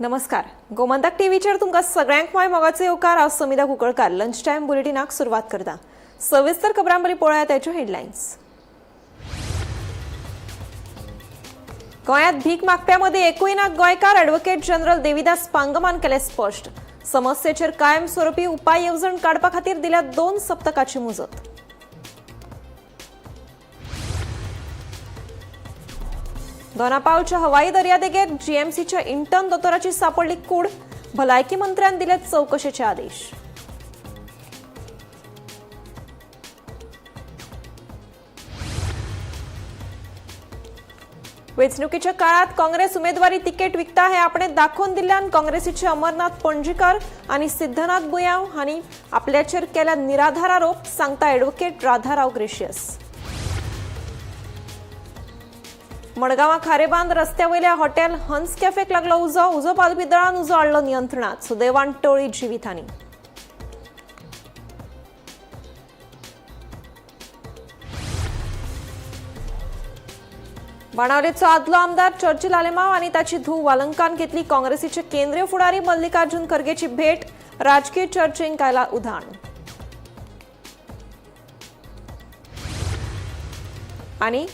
नमस्कार, गोमंतक टीव्हीचेर तुमकां सगळ्यांक माय मोगाचो येवकार. हांव समिधा कुंकळकार लंच टायम बुलेटिनाक सुरवात करता. सविस्तर खबरां बरी पळोवया त्याच्यो हेडलायन्स. गोंयांत भीक मागप्यां मदीं एकूय ना गोंयकार. ॲडव्होकेट जनरल देविदास पांगमान केलें स्पश्ट. समस्येचेर कायमस्वरूपी उपाय येवजण काडपा खातीर दिल्या 2 सप्तकाची मुजत. दोनापावच्या हवाई दर्यादेगेर जीएमसीच्या इंटर्न दोतोराची सापडली कूड. भलायकी मंत्र्यान दिले चवकशेचे आदेश. वेंचणुकीच्या काळात काँग्रेस उमेदवारी तिकेट विकता हे आपणे दाखोवन दिल्ल्यान काँग्रेसीचे अमरनाथ पणजीकर आनी सिद्धनाथ बुयांव हांणी आपल्याचेर केल्या निराधार आरोप, सांगता ॲडव्होकेट राधाराव ग्रेशियस. मडगांवां खारेबांद रस्त्या वयल्या हॉटेल हंस कॅफेक लागलो उजो. उजो पालपी दळान उजो हाडलो नियंत्रणात. सुदैवान टळ्ळी जिवीतहानी. बाणावलेचो आदलो आमदार चर्चिल आलेमाव आनी ताची धूव वालंकान घेतली काँग्रेसीचे केंद्रीय फुडारी मल्लिकार्जुन खरगेची भेट. राजकीय चर्चेंक आयला उधाण. आनी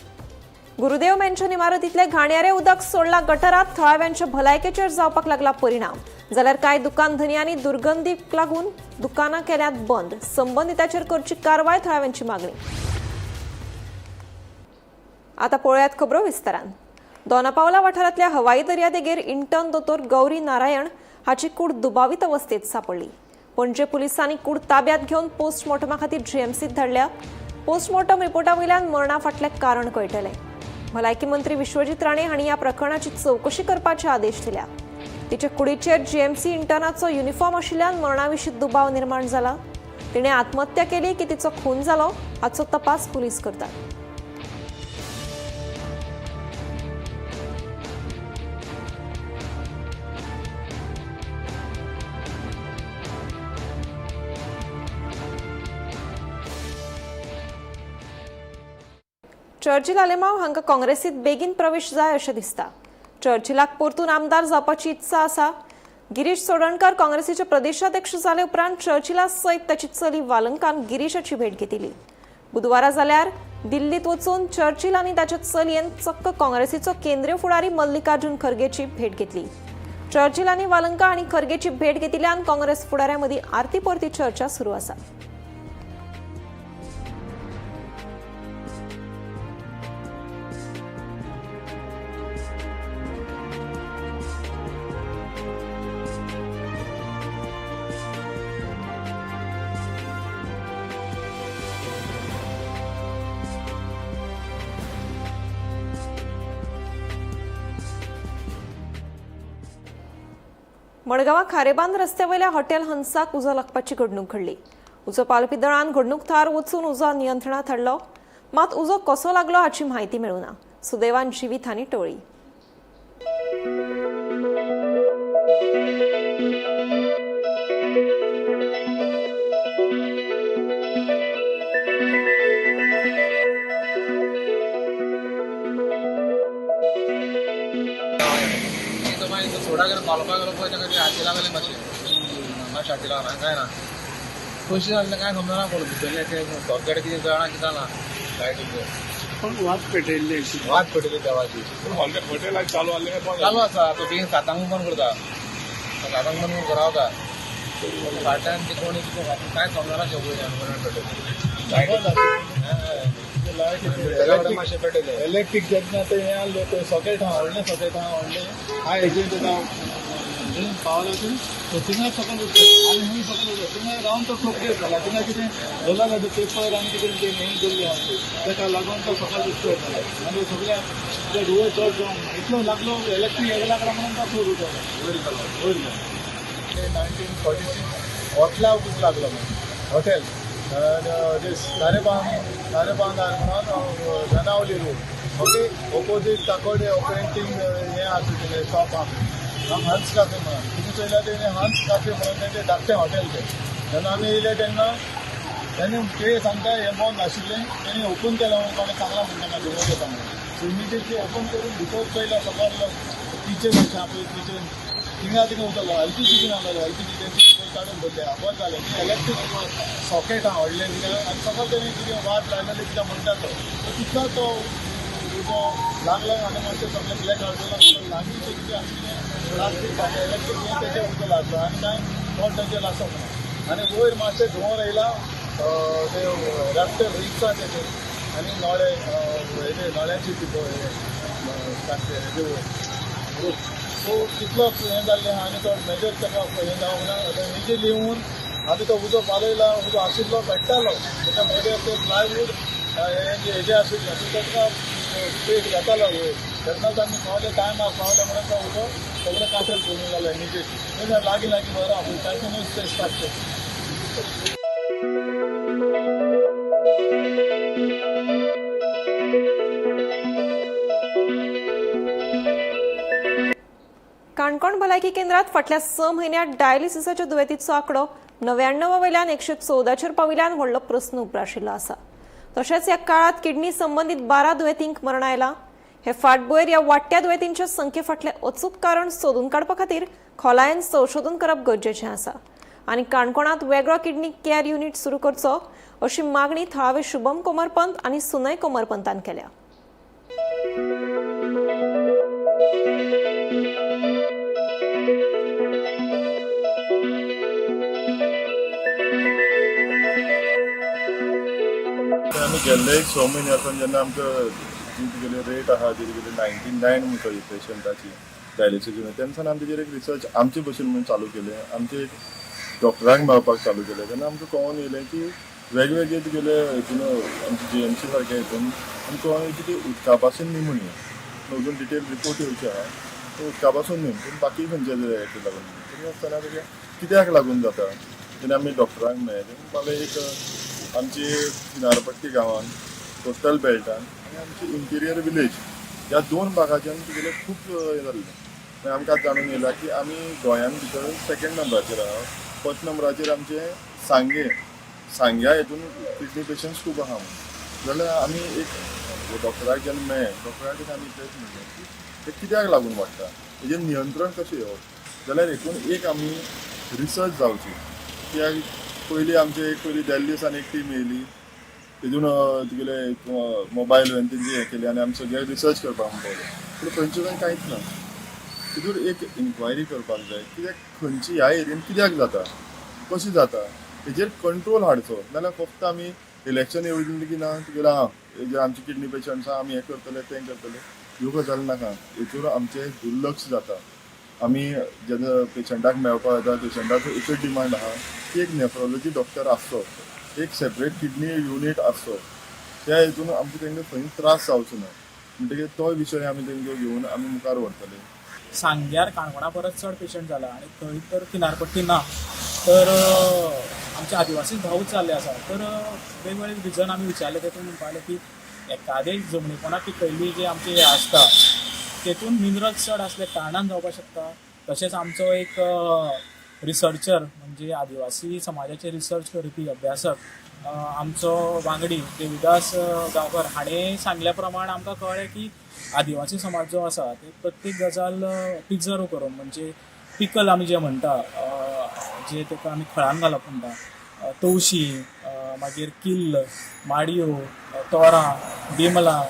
गुरुदेव मॅन्शन इमारतींतले घाणयारे उदक सोडला गटरात. थळाव्यांच्या भलायकेचेर जावपाक लागला परिणाम. जाल्यार कांय दुकान धनयांनी दुर्गंधीक लागून दुकानां केल्यात बंद. संबंदिताचेर करची कारवाय थळाव्यांची मागणी. आता पळोवयात खबरो विस्तारान. दोनापावला वाठारांतल्या हवाई दर्यादेगेर इंटर्न दोतोर गौरी नारायण हाची कूड दुबावीत अवस्थेत सापडली. पणजे पुलिसांनी कूड ताब्यात घेवन पोस्टमॉर्टमा खातीर जीएमसीत धाडल्या. पोस्टमॉर्टम रिपोर्टा वयल्यान मरणा फाटलें कारण कळटलें. भलायकी मंत्री विश्वजीत राणे हांणी ह्या प्रकरणाची चवकशी करपाचे आदेश दिल्या. तिच्या कुडीचेर जीएमसी इंटर्नाचो युनिफॉर्म आशिल्ल्यान मरणाविशीं दुबाव निर्माण जाला. तिणें आत्महत्या केली की तिचो खून जालो हाचो तपास पुलीस करतात. चर्चिल आलेमाव हांकां काँग्रेसीत बेगीन प्रवेश जाय अशें दिसता. चर्चिलाक परतून आमदार जावपाची इत्सा आसा. गिरीश चोडणकर काँग्रेसीचे प्रदेशाध्यक्ष जाले उपरांत चर्चिला सयत ताची चली वालंकान गिरीशाची भेट घेतिल्ली. बुधवारा जाल्यार दिल्लीत वचून चर्चिल आनी ताच्या चलयेन चक्क काँग्रेसीचो केंद्रीय फुडारी मल्लिकार्जुन खरगेची भेट घेतली. चर्चिल आनी वालंका आनी खरगेची भेट घेतिल्ल्यान काँग्रेस फुडाऱ्यां मदीं आरती परती चर्चा सुरू आसा. मडगांवां खारेबांद रस्त्या वयल्या हॉटेल हंसाक उजो लागपाची घडणूक घडली. उजो पालपी दळान घडणूक थळार वचून उजो नियंत्रणात हाडलो. मात उजो कसो लागलो हाची म्हायती मेळूना. सुदैवान जिवीतहानी टळ्ळी. सोडा गेलो पालोवपाक गेलो पळय ताका हाती लागले मातशें मातशें हाती लागना काय ना कशें जालें काय समजना कोण भितरलें तें सॉकेट कितें जळना कितें जालां लायटीचें. पण वात पेटयल्ली वात पेटयली देवाची. हॉटेल चालू आसलें चालू आसा तो बेगीन 7 बंद करता. 7 बंद करून घरा वता. फाटल्यान ते कोणी कितें कांय समजना शेवट मातशें पेटयलें. इलेक्ट्रीक जेन्ना ते हें आहलें ते सॉकेट आहा व्हडलें सॉकेट आहा व्हडलें हा हेजेर तेका पावला तो थिंगा सकयल उरता आनी हूंय सकयल उरता. थिंगा रावन तो ठोकले जाला. थिंगा कितें जाला पेपर आनी कितें तें हें केल्लें आहा तेका लागून तो सकयल उरता जाला आनी सगळ्या डोळे चड जावन इतलो लागलो इलेक्ट्रीक हेका लागला म्हणून तो चड उरता वयर गेलो. वयर गेलो. 1946 हॉटेलाकूच लागलो हॉटेल खारेबांदार म्हणून Benaulim road, okay, opposite Kakoda printing हें आसा तेजें शॉप आहा हंस काफे म्हणून. तुमी चोयल्यार तेणें हंस काफे म्हणून तेंचें धाकटें हॉटेल तें. जेन्ना आमी येयले तेन्ना तेणें ते सांगता हें बंद आशिल्लें तेणें ओपन केलें म्हणून कोणें सांगलां म्हणटा म्हाका सांगलें. सो इमिजिएटली ओपन करून भितर चोयल्या सकयल किचन अशें आहा पळय किचन थिंगा थिंगा उदक लागलो, एलपीजी बीन आसलेलो, एलपीजी तेंची काडून दवरले. बरें जालें ती इलेक्ट्रीक सॉकेट आहा व्हडलें थिंगा आनी सकयल तेणी कितें वात लायलेली कितें म्हणटा तो तितलो तो उजो लागलो आनी मातशें सगळें ब्लॅक आवट जालो. लागींचें कितें आशिल्लें प्लास्टीक इलेक्ट्रीक हें तेजें उजो लागलो आनी कांय चड तेजें लागप ना. आनी वयर मातशें धुंवर येयला ते रस्ते रिक्स आहा तेजेर आनी नळे हेजे नळ्याची हेजे वयर सो तितलो हें जाल्लें आहा आनी तो मेजर ताका हें जावंक ना. आतां इमिजिएटली येवन आमी तो उजो पालयला, उजो आशिल्लो पेट्टालो ताच्या मदें ते प्लायवूड हेजें आशिल्लें सो ताका पेट घेतालो वयर. तेन्नाच आमी पावले टायमार पावले म्हणून तो उजो सगळें काटेल करून जालो इमिजिएटली. लागीं लागीं बरें आहा कंटिन्यूस ते स्टार्ट. काणकोण भलायकी केंद्रात फाटल्या 6 म्हयन्यांत डायलिसिसाच्या दुयेंतीचो आंकडो 99 वयल्यान 114चेर पाविल्ल्यान व्हडलो प्रस्न उप्राशिल्लो आसा. तशेंच ह्या काळांत किडनी संबंदीत 12 दुयेंतींक मरण आयलां. हे फाटभुंयेर ह्या वाडट्या दुयेंतींच्या संख्ये फाटलें अचूक कारण सोदून काडपा खातीर खोलायेन संशोधन करप गरजेचें आसा आनी काणकोणांत वेगळो किडनी केअर युनिट सुरू करचो अशी मागणी थळावे शुभम कोमरपंत आनी सुनय कोमरपंतान केल्या. आमी गेल्ले एक 6 म्हयन्या सावन जेन्ना आमकां जी तुगेली रेट आहा ती तुगेली 99 म्हणटा पेशंटाची डायलिसीस युनिट, तेन्ना सावन आमी तेजेर एक रिसर्च आमचे भशेन म्हणून चालू केलें. आमचे एक डॉक्टरांक मेळपाक चालू केलें. तेन्ना आमकां कळोन येयलें की वेगवेगळे तुगेले हितून आमचे जीएमसी सारके हितून आमकां कळोन येयलें की ती उदका पासून न्ही म्हणून अजून डिटेल रिपोर्ट येवचे आहा. तो उदका पासून न्ही पूण बाकी खंयच्या हेका लागून तरी आसतना तुगे कित्याक लागून जाता तेन्ना आमी डॉक्टरांक मेळ्ळे. ते म्हणपाक एक आमची किनारपट्टी गांवान कोस्टल बेल्टान आनी आमची इंटिरियर विलेज ह्या 2 भागाच्यान तुगेलें खूब हें जाल्लें. मागीर आमकां जाणून येयला की आमी गोंयान भितर 2nd नंबराचेर आहा. 1st नंबराचेर आमचें सांगें, सांग्या हितून किडनी पेशंट्स खूब आहा म्हणून. जाल्यार आमी एक डॉक्टराक जेन्ना मेळ्ळे, डॉक्टराक आमी इतलेंच म्हणलें की तें कित्याक लागून वाडटा, तेजेर नियंत्रण कशें येवप. जाल्यार हितून एक आमी रिसर्च जावची. कित्याक पयलीं आमचे एक पयलीं दिल्ली सावन एक टीम येयली, तितून तुगेले मोबायल व्हॅन तेंची हें केली आनी आमी सगळे रिसर्च करपाक म्हण पावले. पूण खंयचे खंय कांयच ना. तितून एक इन्क्वायरी करपाक जाय कित्याक खंयची ह्या एरियेन कित्याक जाता, कशें जाता, हेजेर कंट्रोल हाडचो. नाजाल्यार फक्त आमी इलेक्शन येवजले की ना तुगेलें आं हेजेर आमचे किडनी पेशंट्स आहा आमी हें करतले तें करतले, ह्यो गजाली नाका. हेतूर आमचें दुर्लक्ष जाता. आमी जेन्ना पेशंटाक मेळपाक वता पेशंटाचो एकच डिमांड आहा की एक नेफ्रोलॉजी डॉक्टर आसचो, एक सेपरेट किडनी युनीट आसचो. त्या हितून आमकां तांकां खंय त्रास जावचो ना. म्हणटकीर तो विशय आमी तांकां घेवन आमी मुखार व्हरतले. सांग्यार काणकोणा परस चड पेशंट जाला आनी थंय तर किनारपट्टी ना, तर आमचे आदिवासी भाऊच जाल्ले आसा. तर वेगवेगळे रिजन आमी विचारले तेतून म्हणपाक की एकादे जमनीपणाक पिकयल्ली जे आमचे हे आसता तेतून मिनरल्स चड आसले कारणान जावपाक शकता. तशेंच आमचो एक रिसर्चर म्हणजे आदिवासी समाजाचे रिसर्च करपी अभ्यासक आमचो वांगडी देविदास गांवकर हाणें सांगल्या प्रमाण आमकां कळ्ळें की आदिवासी समाज जो आसा ते प्रत्येक गजाल प्रिजर्व करून म्हणजे पिकल आमी जें म्हणटा, जे ताका आमी खळान घालप म्हणटा, तवशी, मागीर किल्ल, माडयो, तोरां, बिमलां,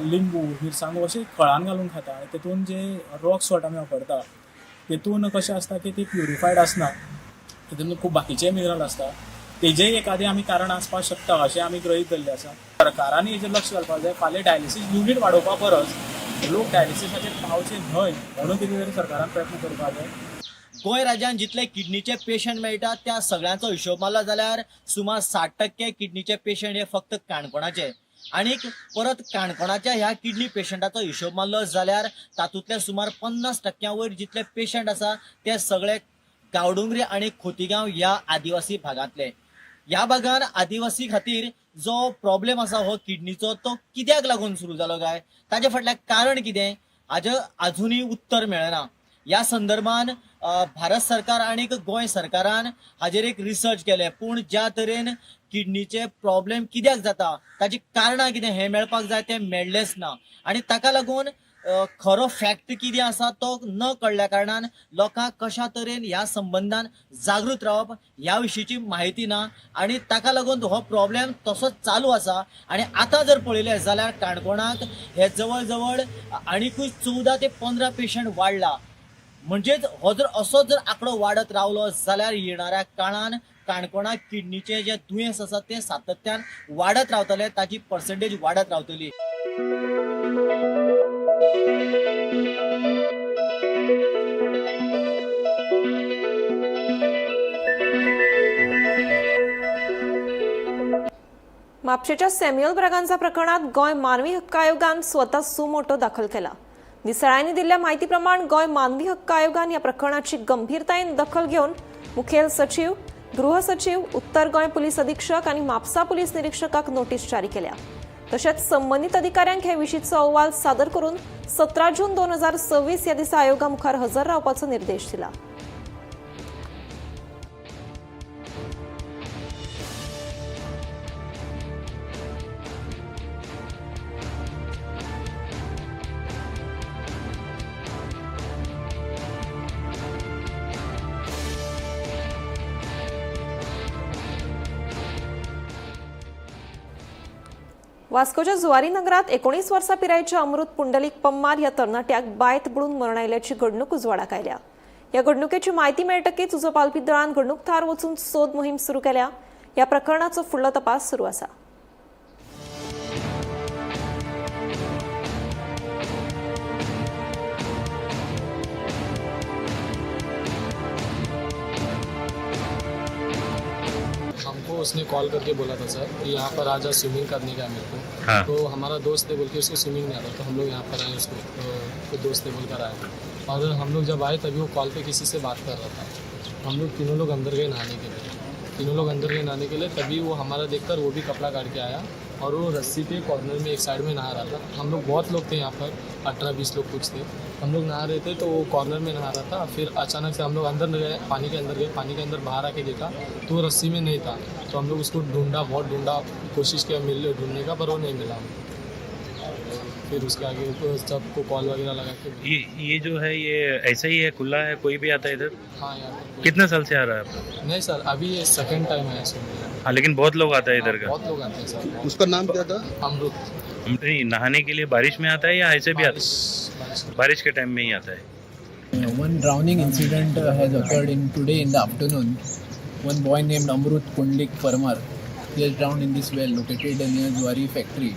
लिंबू, मिरसांगो अशें खळान घालून खाता. आनी तेतून जे रॉक सॉल्ट आमी वापरता तेतून कशें आसता की ती प्युरिफायड आसना, तेतून खूब बाकीचे मिनरल आसता. तेजेय एखादें आमी कारण आसपाक शकता अशें आमी गृहीत धरलें आसा. सरकारांनी हेजेर लक्ष घालपाक जाय. फाल्यां डायलिसीस युनीट वाडोवपा परस लोक डायलिसिसाचेर पावचे न्हय म्हणून कितें तरी सरकारान प्रयत्न करपाक जाय. गोंय राज्यांत जितले किडनीचे पेशंट मेळटात त्या सगळ्यांचो हिशोब मारला जाल्यार सुमार 60% किडनीचे पेशंट हे फक्त काणकोणाचे. आनीक परत काणकोणाच्या ह्या किडनी पेशंटाचो हिशोब मारलो जाल्यार तातूंतले सुमार 50% वयर जितले पेशंट आसा ते सगळे गांवडोंगरी आनी खोतीगांव ह्या आदिवासी भागांतले. ह्या भागान आदिवासी खातीर जो प्रॉब्लेम आसा हो किडनीचो तो कित्याक लागून सुरू जालो काय, ताजे फाटल्यान कारण कितें हाजें आजुनूय उत्तर मेळना. ह्या संदर्भान भारत सरकार आनी गोंय सरकारान हाजेर एक रिसर्च केलें, पूण ज्या तरेन किडनीचे प्रॉब्लेम कित्याक जाता ताची कारणां कितें हें मेळपाक जाय तें मेळ्ळेंच ना. आनी ताका लागून खरो फॅक्ट कितें आसा तो न कळ्ळ्या कारणान लोकांक कशा तरेन ह्या संबंदान जागृत रावप ह्या विशींची म्हायती ना आनी ताका लागून हो प्रॉब्लेम तसोच चालू आसा. आनी आतां जर पळयलें जाल्यार काणकोणाक हे जवळ जवळ आनिकूय 14 ते 15 पेशंट वाडला. म्हणजेच हो जर असो जर आंकडो वाडत रावलो जाल्यार येणाऱ्या काळान काणकोणाक किडनीचें जें दुयेंस आसा तें सातत्यान वाडत रावतलें, ताची पर्संटेज वाडत रावतली. म्हापशेच्या सॅम्युअल ब्रागांझा प्रकरणात गोंय मानवी हक्क आयोगान स्वता सुमोटो दाखल केला. दिसाळ्यांनी दिल्ल्या म्हायती प्रमाण गोंय मानवी हक्क आयोगान ह्या प्रकरणाची गंभीरतायेन दखल घेवन मुखेल सचीव, गृह सचीव, उत्तर गोंय पुलीस अधीक्षक आनी म्हापसा पुलीस निरीक्षकाक नोटीस जारी केल्या. तशेंच संबंदीत अधिकाऱ्यांक हे विशींचो अहवाल सादर करून 17 जून 2026 ह्या दिसा आयोगा मुखार हजर रावपाचो निर्देश दिला. वास्कोच्या जुवारी नगरात 19 वर्सां पिरायेच्या अमृत पुंडलीक पम्मार ह्या तरणाट्याक बांयत बुडून मरण आयिल्ल्याची घडणूक उजवाडाक आयल्या. ह्या घडणुकेची म्हायती मेळटकीच उजो पालपी दळान घडणूक थळार वचून सोद मोहीम सुरू केल्या. ह्या प्रकरणाचो फुडलो तपास सुरू आसा. हमको उसने कॉल करके बोला था सर कि यहाँ पर आज स्विमिंग करने का है मेरे को। हाँ। तो हमारा दोस्त है बोल के उसको स्विमिंग नहीं आता, तो हम लोग यहाँ पर आए, उसको तो दोस्त है बोलकर आए। और हम लोग जब आए तभी वो कॉल पे किसी से बात कर रहा था। हम लोग तीनों लोग अंदर गए नहाने के लिए, तीनों लोग अंदर गए नहाने के लिए, तभी वो हमारा देखकर वो भी कपड़ा काट के आया और वो रस्सी पे कॉर्नर में एक साइड में नहा रहा था। हम लोग बहुत लोग थे यहाँ पर, 18-20 लोग कुछ थे। हम लोग नहा रहे थे तो वो कॉर्नर में नहा रहा था। फिर अचानक से हम लोग अंदर गए, पानी के अंदर गए, पानी के अंदर बाहर आके देखा तो वो रस्सी में नहीं था। तो हम लोग उसको ढूंढा, बहुत ढूंढा, कोशिश किया मिल ढूंढने का, पर वो नहीं मिला। फिर उसके आगे सबको कॉल वगैरह लगा के ये जो है ये ऐसा ही है, खुला है, कोई भी आता है इधर? हाँ यहाँ पर कितना साल से आ रहा है आपको? नहीं सर, अभी ये सेकंड टाइम है स्विमिंग। हाँ, लेकिन बहुत लोग आता है इधर का। बहुत लोग आते हैं सर। उसका नाम क्या था? अमृत। नहीं, नहाने के लिए बारिश में आता है या ऐसे भी आता बारिश है? बारिश के टाइम में ही आता है। One drowning incident has occurred in today in the afternoon. One boy named Amrut Pundlik Parmar, he has drowned in this well located near Zuari factory.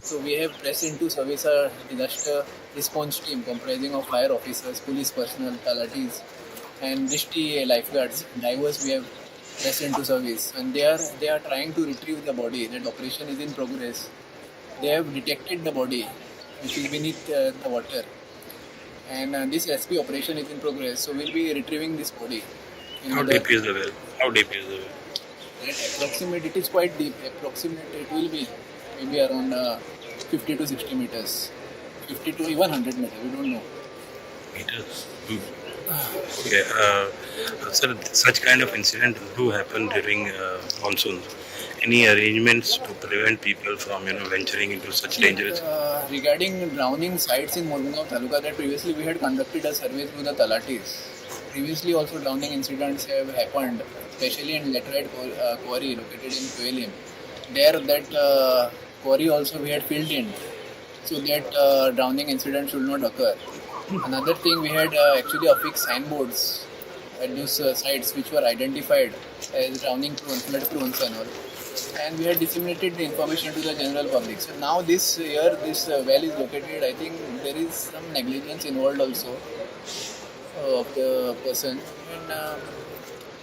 So we have pressed into service a disaster response team comprising of fire officers, police personnel, talatis, and district lifeguards, divers. We have pressed into service, and they are trying to retrieve the body. That operation is in progress. They have detected the body, which is beneath the water, and this rescue operation is in progress. So we'll be retrieving this body. In How the- deep is the well? How deep is the well? That approximate, it is quite deep. Approximate, it will be maybe around 50 to 60 meters, 50 to even 100 meters. We don't know. Meters. Okay, sir, such kind of incident do happen during monsoon. Any arrangements to prevent people from, you know, venturing into such dangerous? Regarding drowning sites in Mormugao Taluka, that previously we had conducted a survey through the talatis. Previously also drowning incidents have happened, especially in laterite quarry located in Kuelim. There that quarry also we had filled in, so that drowning incident should not occur. Another thing, we had actually affixed signboards at those sites which were identified as drowning prone, flood prone and all. And we had disseminated the information to the general public. So now this year, this well is located. I think there is some negligence involved also of the person, and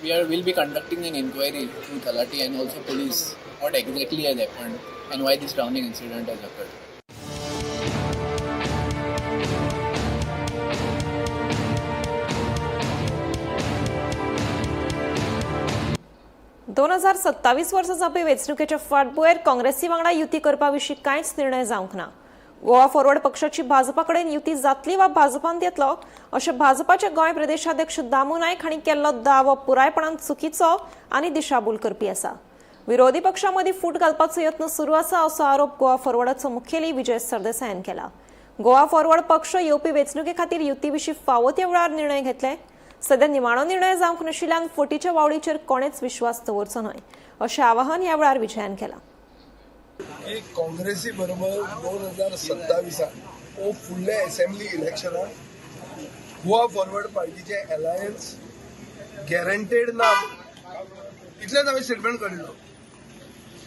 we are will be conducting an inquiry through Talati and also police what exactly has happened and why this drowning incident has occurred. - 2027 वर्सा जावपी वेंचणुकेच्या फाटभुंयेर काँग्रेसी वांगडा युती करपा विशीं कांयच निर्णय जावंक ना. गोवा फॉरवर्ड पक्षाची भाजपा कडेन युती जातली वा भाजपांत येतलो अशें भाजपाचे गोंय प्रदेशाध्यक्ष दामू नायक हांणी केल्लो दावो पुरायपणान चुकीचो आनी दिशाभूल करपी आसा. विरोधी पक्षां मदीं फूट घालपाचो यत्न सुरू आसा असो आरोप गोवा फॉरवर्डाचो मुखेली विजय सरदेसायान केला. गोवा फॉरवर्ड पक्ष येवपी वेंचणुके खातीर युती विशीं फावो त्या वेळार निर्णय घेतले. सध्या निमाणो निर्णय जावंक नाशिल्ल्यान फटीच्या वावडीचेर कोणेच विश्वास दवरचो न्हय अशें आवाहन ह्या वेळार विजयान केलां. की काँग्रेसी बरोबर 2027 ओ फुडल्या असेंब्ली इलेक्शनाक गोवा फॉरवर्ड पार्टीचे अलायन्स गॅरंटेड ना, इतलेंच हांवें स्टेटमेंट काडिल्लो.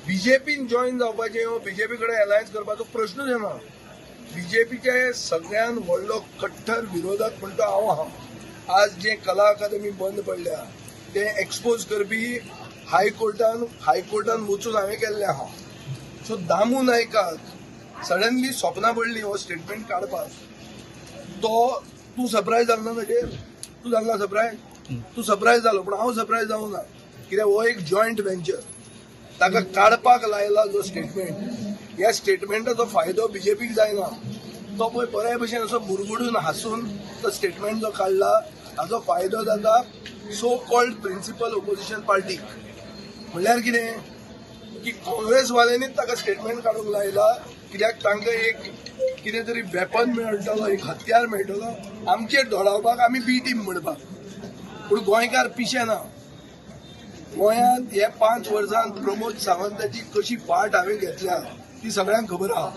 बीजेपीन जॉईन जावपाचें वा बीजेपी कडेन अलायन्स करपाचो प्रश्नूच येना. बीजेपीचे सगळ्यात व्हडलो कट्टर विरोधक म्हणटा हांव आहा. आज जे कला अकादमी बंद पडल्या ते एक्सपोज करपी हायकोर्टान वचून हांवें केल्लें आहा. सो दामू नायकाक सडनली स्वप्नां पडली हो स्टेटमेंट काडपाक. तो तूं सरप्रायज जालो ना ताजेर? तूं जालो ना सरप्रायज? तूं सरप्रायज जालो, पूण हांव सरप्रायज जावं ना, कित्याक हो एक जॉयंट वेंचर. ताका काडपाक लायला जो स्टेटमेंट, ह्या स्टेटमेंटाचो फायदो बीजेपीक जायना. तो पळय बऱ्या भशेन असो मुरगुडून हांसून तो स्टेटमेंट जो काडला ताजो फायदो जाता सो कॉल्ड प्रिंसिपल ओपोजिशन पार्टीक. म्हणल्यार कितें की काँग्रेसवाल्यांनीच ताका स्टेटमेंट काडूंक लायला, कित्याक तांकां एक कितें तरी वेपन मेळटलो, एक हत्यार मेळटलो आमचेर धोडावपाक, आमी बी टीम म्हणपाक. पूण गोंयकार पिशे ना. गोंयांत हे 5 वर्सांत प्रमोद सावंताची कशी फाट हांवें घेतल्या ती सगळ्यांक खबर आहा.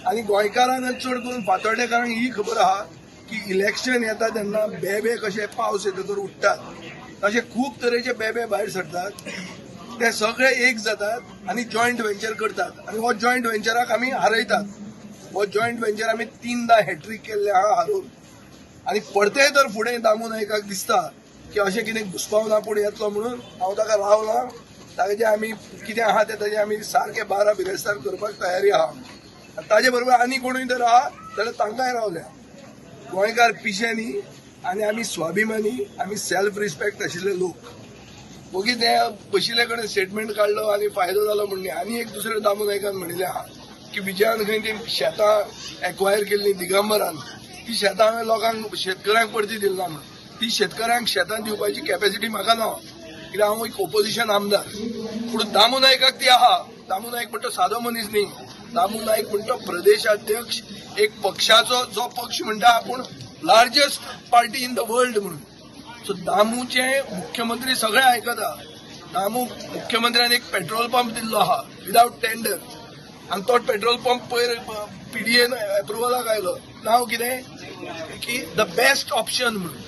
आनी गोंयकारांक चड करून फातोर्डेकारांक ही खबर आहा की इलेक्शन येता तेन्ना बेबे कशे पावस येतकर उठ्ठात तशे खूब तरेचे बेबे भायर सरतात, ते सगळे एक जातात आनी जॉयंट वेंचर करतात. आनी हो जॉयंट वेंचराक आमी हारयतात. हो जॉयंट वेंचर आमी 3दा हॅट्रीक केल्ले आहा हारोवन. आनी परतेय तर फुडें दामू नायकाक दिसता की अशें कितें घुसपावना आपूण येतलो म्हणून, हांव ताका रावना. ताजे आमी कितें आहा तें ताजें आमी सारकें 12 बिरेस्तार करपाक तयारी आहा. आनी ताजे बरोबर आनी कोणूय जर आहा जाल्यार तांकांय रावल्या. गोंयकार पिशे न्ही आनी आमी स्वाभिमानी, आमी सेल्फ रिस्पेक्ट आशिल्ले लोक. ओगी ते बशिल्ले कडेन स्टेटमेंट काडलो आनी फायदो जालो म्हण न्ही. आनी एक दुसरे दामू नायकान म्हणिल्लें आहा की विजयान खंय ती शेतां एक्वायर केल्ली दिगंबरान, ती शेतां हांवें लोकांक शेतकऱ्यांक परती दिली ना म्हण. ती शेतकऱ्यांक शेतां दिवपाची कॅपॅसिटी म्हाका ना, कित्याक हांव एक ओपोजिशन आमदार. पूण दामू नायकाक ती आहा. दामू नायक म्हणटा सादो मनीस न्ही. दामू नायक म्हणटा प्रदेशाध्यक्ष एक पक्षाचो, जो पक्ष म्हणटा आपूण largest party in the world म्हणून. सो दामूचे मुख्यमंत्री सगळे आयकता. दामू मुख्यमंत्र्यान एक पेट्रोल पंप दिल्लो आहा विदावट टेंडर, आनी तो पेट्रोल पंप पयर पीडीएन एप्रुवलाक आयलो. नांव कितें की the best option म्हणून.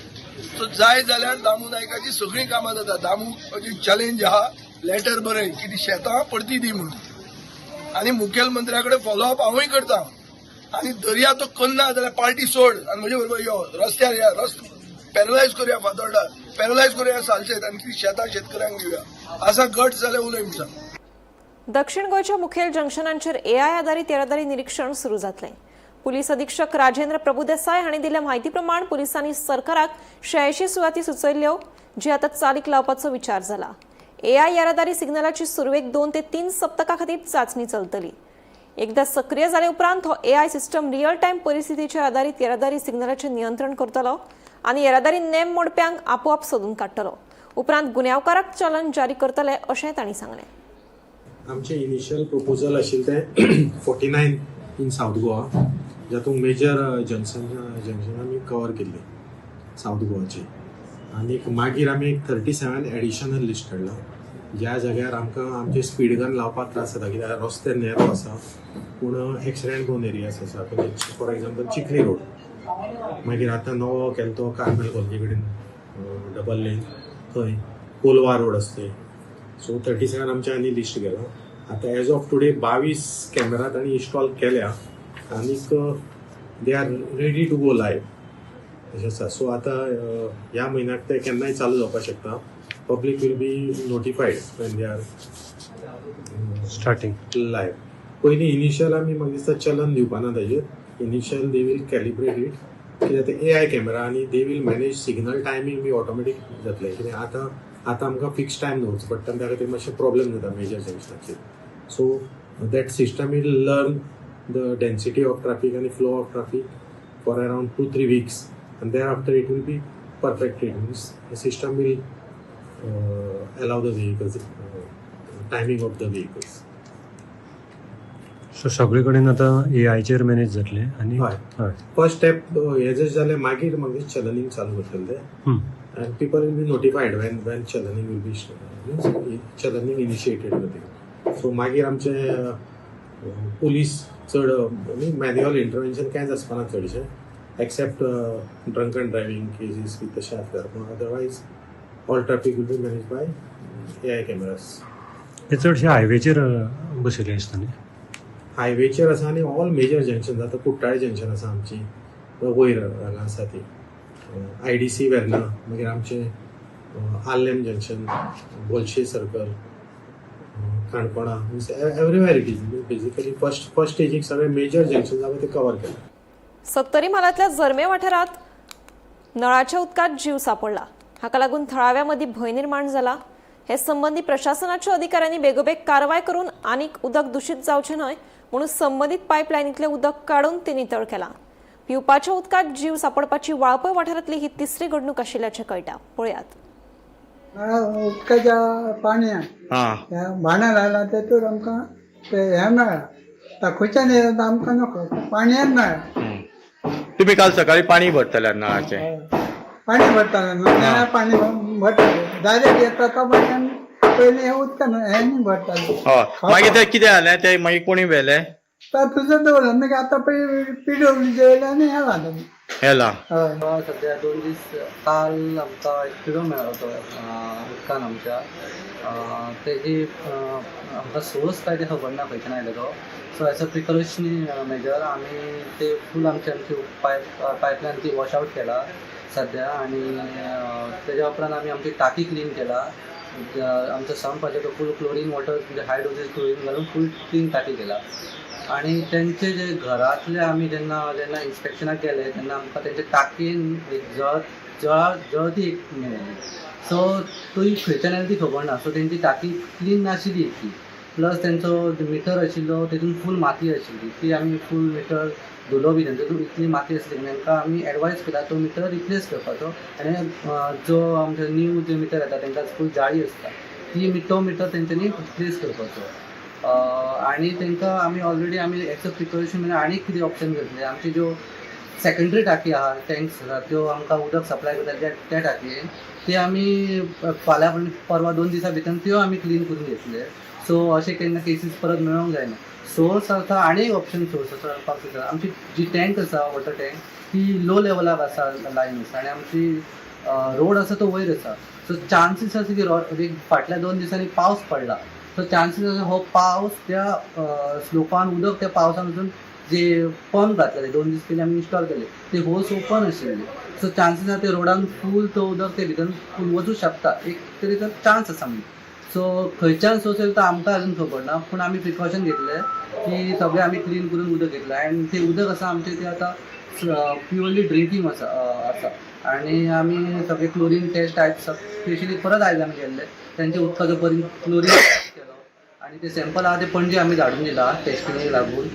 सो जाय जाल्यार दामू नायकाची सगळीं कामां जाता. दामूची चॅलेंज आहा, लेटर बरय की ती शेतां परती दी म्हणून. आनी मुखेलमंत्र्या कडेन फॉलोअप हांवूय करता. आनी दर्या तो करना जाल्यार पार्टी सोड आनी म्हजे बरोबर यो रस्त्यार, या रस्तो पॅरलायज करूया, फातोर्डा पॅरलायज करूया सालसेत, आनी ती शेतां शेतकऱ्यांक दिवया. आसा गट जाल्यार उलय म्हणटा. दक्षिण गोंयच्या मुखेल जंक्शनांचेर एआय आधारीत येरादारी निरीक्षण सुरू जातलें. पुलीस अधीक्षक राजेंद्र प्रभुदेसाय हांणी दिल्ल्या म्हायती प्रमाण पुलिसांनी सरकाराक 86 सुवाती सुचयल्ल्यो, जी आतां चालीक लावपाचो विचार जाला. एआय येरादारी सिग्नलाची सुरवेक 2 ते 3 सप्तका खातीर चाचणी चलतली. एकदा सक्रिय जाले उपरांत हो एआय सिस्टम रियल टायम परिस्थितीचेर आदारीत येरादारी सिग्नलाचें नियंत्रण करतलो आनी येरादारी नेम मोडप्यांक आपोआप सोदून काडटलो. उपरांत गुन्यांवकाराक चलन जारी करतले अशें तांणी सांगलें. आमचें इनिशियल प्रपोजल आशिल्लें तें 49 इन सावथ गोवा, जातूंत मेजर जंक्शन आमी कवर केल्ली सावथ गोवाची. आनीक मागीर आमी एक 37 एडिशनल लिस्ट काडला, ज्या जाग्यार आमकां आमचे स्पीड गन लावपाक त्रास जाता, कित्याक रस्ते नॅरो आसा पूण एक्सिडंट प्रोन एरियाज आसा. म्हणजे फॉर एग्जाम्पल चिखली रोड, मागीर आतां नवो केलो तो कार्मेल कॉलनी कडेन डबल लेन, थंय कोलवा रोड आसा थंय. सो 37 आमच्या आनी लिस्ट गेला. आतां एज ऑफ टुडे 22 कॅमेरा तांणी इन्स्टॉल केल्या आनीक they are ready to go live अशें आसा. सो आतां ह्या म्हयन्याक ते केन्नाय चालू जावपाक शकता. Public will be notified when they are starting live. पयलीं इनिशियल आमी म्हाका दिसता चलन दिवपाना ताजेर. Initial they will calibrate it, कित्याक ते एआय कॅमेरा आनी they will manage signal timing be automatic जातलें. कित्याक आतां आमकां फिक्स टायम दवरचो पडटा आनी त्या खातीर मातशें प्रॉब्लेम जाता major जंक्शनाचेर. So that system will learn the density of traffic आनी flow of traffic for around 2-3 weeks and thereafter it will be perfected. Means the system will allow the vehicles, timing of the vehicles. So सगळे कडेन आतां एआयचेर manage जातलें आनी हय. हय. First step हें जर जालें, मागीर मागीर चलनींग चालू करतले ते and people will be notified when chalaning will be, means chalaning initiated जातली. सो मागीर आमचे पुलीस चड, मॅन्युअल इंटरवेन्शन कांयच आसपाना चडशें, एक्सेप्ट ड्रंकन ड्रायव्हिंग केसीस बी तशें आसल्यार. पूण otherwise all traffic will be manage by AI cameras. हे चडशे हायवेचेर बसयले आसता न्ही? हायवेचेर आसा आनी ऑल मेजर जंक्शन. आतां कुट्टाळे जंक्शन आसा आमची, वयर हांगा आसा ती आयडीसी वेर्ना, मागीर आमचें आर्लेम जंक्शन, बोलशे सर्कल, काणकोणा, means everywhere it is basically. First स्टेजीक सगळे मेजर जंक्शन आसा ते कवर केले. सत्तरी म्हालांतल्या जर्मे वाठारांत नळाच्या उदकांत जीव सांपडला. हाका लागून थळाव्या मदीं भंय निर्माण जाला. हे संबंदी प्रशासनाच्या अधिकाऱ्यांनी बेगोबेग कारवाय करून आनीक उदक दुशीत जावचें न्हय म्हणून संबंदीत पायपलायनींतलें उदक काडून तें नितळ केलां. पिवपाच्या उदकांत जीव सांपडपाची वाळपय वाठारांतली ही तिसरी घडणूक आशिल्ल्याचें कळटा. पळयात. नळा उदकाच्या पाणयान ह्या भाणां लायला, तेतूर आमकां ते हें मेळ्ळा. खंयच्यान येता आमकां नको, पाणयान मेळ्ळा. तुम्ही काल सकाळी पाणी भरतले नळाचें? पाणी भरताले न्हू, नळा पाणी भरताले. डायरेक्ट येता तो पाणी आमी पयलीं हें उदकान हें न्ही भरताले. हय, मागीर ते कितें जालें? ते मागीर कोणी व्हेलें? तर तुजो दवरला, मागीर आतां पळय पिडब्ल्यूचे येयले आनी हें घालून हेला. हय. सध्या 2 दीस, काल आमकां एक किडो मेळ्ळो तो उदकान आमच्या. तेजी आमकां सोर्स काय ते खबर ना खंयच्यान आयलो तो. So as a precautionary measure आमी ते फूल आमचे आमची पायपलायन ती वॉश आवट केला सध्या आनी तेज्या उपरांत आमी आमची टाकी क्लीन केला. आमचो संप आसा तो फूल क्लोरीन वॉटर, म्हणजे हाय डोजीस क्लोरीन घालून फूल क्लीन टाकी केला. आणि तेंचे जे घरांतले आमी जेन्ना जेन्ना इन्स्पेक्शनाक गेले तेन्ना आमकां तेंच्या टाकयेन एक जळ जळा जळती एक मेळ्ळी. सो ती खंयच्यान आयली ती खबर ना. सो तेंची टाकी क्लीन नाशिल्ली इतकी. प्लस तेंचो मिटर आशिल्लो तेतून फूल माती आशिल्ली. ती आमी फूल मिटर धुलो बी तेंचो, इतली माती आसली. तांकां आमी एडवायज केला तो मिटर रिप्लेस करपाचो आनी जो आमचो न्यू जे मिटर येता तेंकां फूल जाळी आसता ती, तो मिटर तेंच्यांनी रिप्लेस करपाचो. आनी तांकां आमी ऑलरेडी आमी एज अ प्रिकॉशन म्हणजे आनीक कितें ऑप्शन घेतले. आमची ज्यो सेकंडरी टाकी आहा, टँक्स आसा, त्यो आमकां उदक सप्लाय करता त्या त्या टाकयेन ते आमी फाल्यां परवां 2 दिसां भितर त्यो आमी क्लीन करून घेतले. सो अशें केन्ना केसीस परत मेळोंक जायना. सोर्स आसा, आनी एक ऑप्शन सोर्स आसा करपाक शकता. आमची जी टँक आसा, वॉटर टँक, ती लो लेवलाक आसा, लायन आसा आनी आमची रोड आसा तो वयर आसा. सो चान्सीस आसा की एक फाटल्या 2 दिसांनी पावस पडला, सो चान्सीस आसा हो पावस त्या स्लोपान उदक त्या पावसान वचून जे पंप घातलेले 2 दीस पयलीं आमी इन्स्टॉल केले ते होस ओपन आशिल्ले. सो चान्सीस आसा ते रोडान फूल तो उदक ते भितर फूल वचूं शकता. एक तरेचो चान्स आसा म्हणजे. सो खंयच्यान सोर्स येयला तो आमकां अजून खबर ना, पूण आमी प्रिकॉशन घेतले की सगळें आमी क्लीन करून उदक घेतलें आनी तें उदक आसा आमचें तें आतां प्युअरली ड्रिंकींग आसा आनी आमी सगळे क्लोरीन टेस्ट आयज स्पेशली परत आयज आमी केल्ले. तेंच्या उदकाचो परत क्लोरीन टेस्ट केलो आनी ते सॅम्पल आहा ते पणजे आमी धाडून दिला टेस्टिंगेक लागून.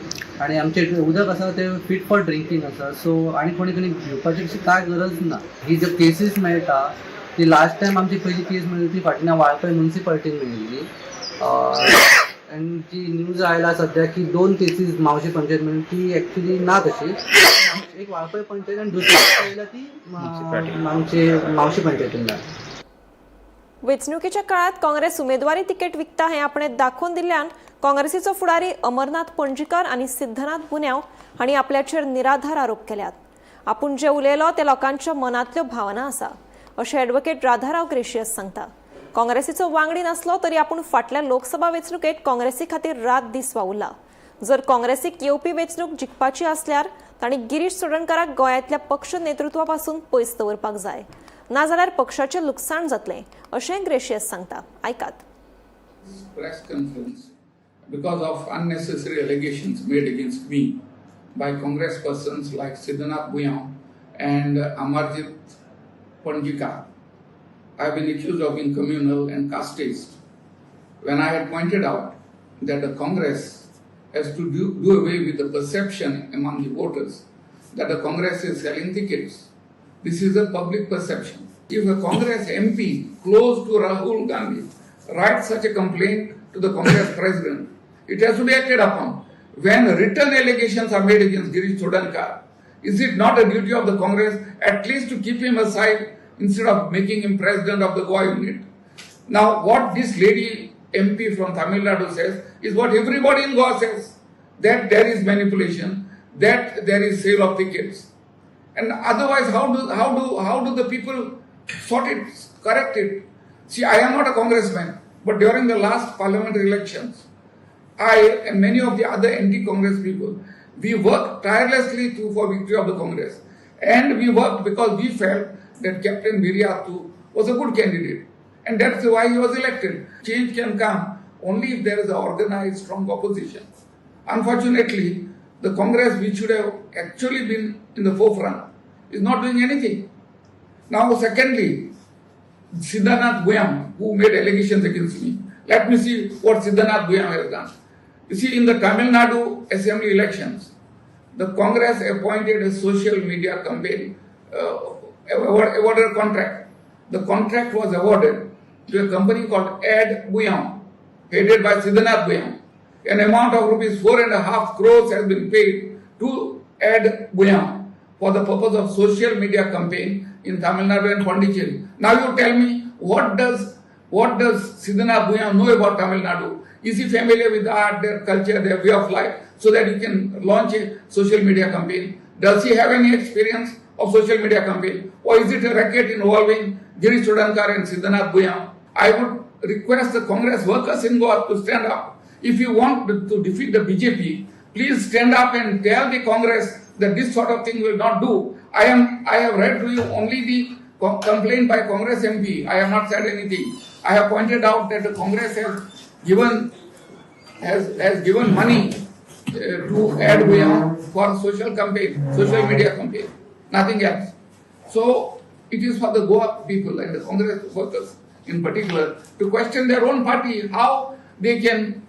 आनी आमचें उदक आसा तें फिट फॉर ड्रिंकींग आसा. सो आनी कोणी कोणी भिवपाची अशी कांय गरज ना. ही ज्यो केसीस मेळटा ती लास्ट टायम आमची पयली केस मेळ्ळी ती फाटल्यान वाळपय मुन्सिपालिटीन मेळिल्ली. आनी जी न्यूज आयला सद्या की दोन केसीस मावशी पंचायत मेळ्ळी, ती एक्चुली ना तशी. एक वाळपय पंचायत आनी दुसरी आयला ती आमचे मावशी पंचायतीन मेळ्ळा. वेंचणुकेच्या काळात काँग्रेस उमेदवारी तिकेट विकता हें आपणे दाखोवन दिल्ल्यान काँग्रेसीचो फुडारी अमरनाथ पणजीकर आनी सिद्धनाथ बुन्याव हांणी आपल्याचेर निराधार आरोप केल्यात. आपूण जे उलयलो ते लोकांच्या मनांतल्यो भावना आसा अशें ॲडव्होकेट राधाराव ग्रेशियस सांगता. काँग्रेसीचो वांगडी नासलो तरी आपूण फाटल्या लोकसभा वेंचणुकेत काँग्रेसी खातीर रात दीस वावुरला. जर काँग्रेसीक येवपी वेंचणूक जिखपाची आसल्यार तांणी गिरीश चोडणकाराक गोंयांतल्या पक्ष नेतृत्वा पासून पयस दवरपाक जाय, नाजाल्यार पक्षाचें लुकसाण जातलें अशें ग्रेशियस सांगता. आयकात. Press conference because of unnecessary allegations made against me by Congress persons like Siddhanath Buyao and Amarjit Panjikar. I have been accused of being communal and casteist when I had pointed out that the Congress has to do away with the perception among the voters that the Congress is selling tickets. This is a public perception. If a Congress MP close to Rahul Gandhi writes such a complaint to the Congress president, it has to be acted upon. When written allegations are made against Girish Chodankar, is it not a duty of the Congress at least to keep him aside instead of making him president of the Goa unit? Now, what this lady MP from Tamil Nadu says is what everybody in Goa says, that there is manipulation, that there is sale of tickets. And otherwise, how do the people sort it, correct it? See, I am not a congressman, but during the last parliamentary elections, I and many of the other anti-Congress people, we worked tirelessly for victory of the Congress. And we worked because we felt that Captain Viriato was a good candidate. And that's why he was elected. Change can come only if there is an organized, strong opposition. Unfortunately, the Congress, which should have actually been in the forefront, is not doing anything. Now, secondly, Siddhanath Buyam, who made allegations against me. Let me see what Siddhanath Buyam has done. You see, in the Tamil Nadu assembly elections, the Congress appointed a social media campaign, awarded a contract. The contract was awarded to a company called Ad Buyam, headed by Siddhanath Buyam. An amount of rupees 4.5 crores has been paid to Ad Buyam for the purpose of social media campaign in Tamil Nadu and Pondicherry. Now you tell me, what does Siddhanath Buyam know about Tamil Nadu? Is he familiar with the art, their culture, their way of life, so that he can launch a social media campaign? Does he have any experience of social media campaign? Or is it a racket involving Girish Chodankar and Siddhanath Buyam? I would request the Congress workers in Goa to stand up. If you want to defeat the BJP, please stand up and tell the Congress that this sort of thing will not do. I have read to you only the complaint by Congress MP. I have not said anything. I have pointed out that the Congress has given money to Ad Buyam for social campaign, social media campaign, nothing else. So it is for the Goa people and the Congress workers in particular to question their own party, how they can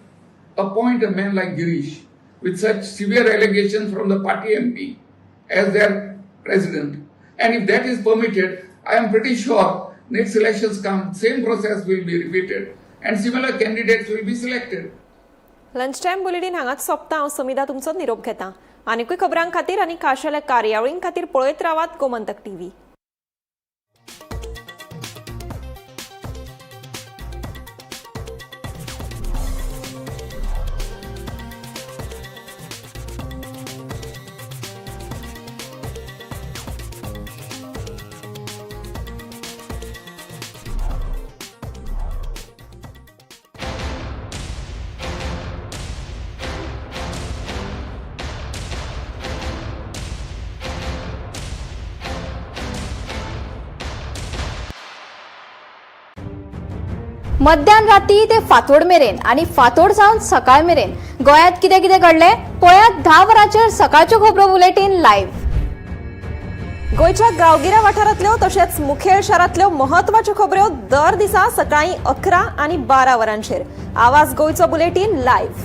appoint a man like Girish with such severe allegations from the party MP as their president. And if that is permitted, I am pretty sure next elections come, same process will be repeated and similar candidates will be selected. Lunch time bulletin हांगाच सोंपता. हांव समिधा तुमचो निरोप घेता. आनीकूय खबरां खातीर आनी खाशेल्या कार्यावळीं खातीर पळयत रावात गोमंतक टीव्ही. मध्यान राती ते फातोड मेरेन आणि फातोड जावन सकाळ मेरेन गोंयांत कितें कितें घडलें पळयात 10 वरांचेर सकाळच्यो खबरो बुलेटीन लायव्ह. गोंयच्या गांवगिऱ्या वाठारांतल्यो तशेंच मुखेल शारांतल्यो म्हत्वाच्यो खबऱ्यो दर दिसा सकाळीं 11 आनी 12 वरांचेर आवाज गोंयचो बुलेटीन लायव्ह.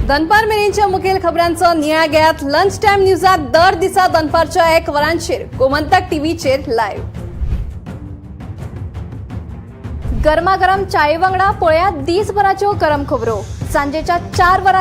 दनपार मेरेनच्या मुखेल खबरांचो नियाळ घेयात लंच टायम न्यूजात दर दिसा दनपारच्या 1 वरांचेर गोमंतक टीव्हीचेर लायव्ह. गरमागरम चाये वांगडा पळयात दीसभराच्यो गरम खबरो सांजेच्या 4 वरां.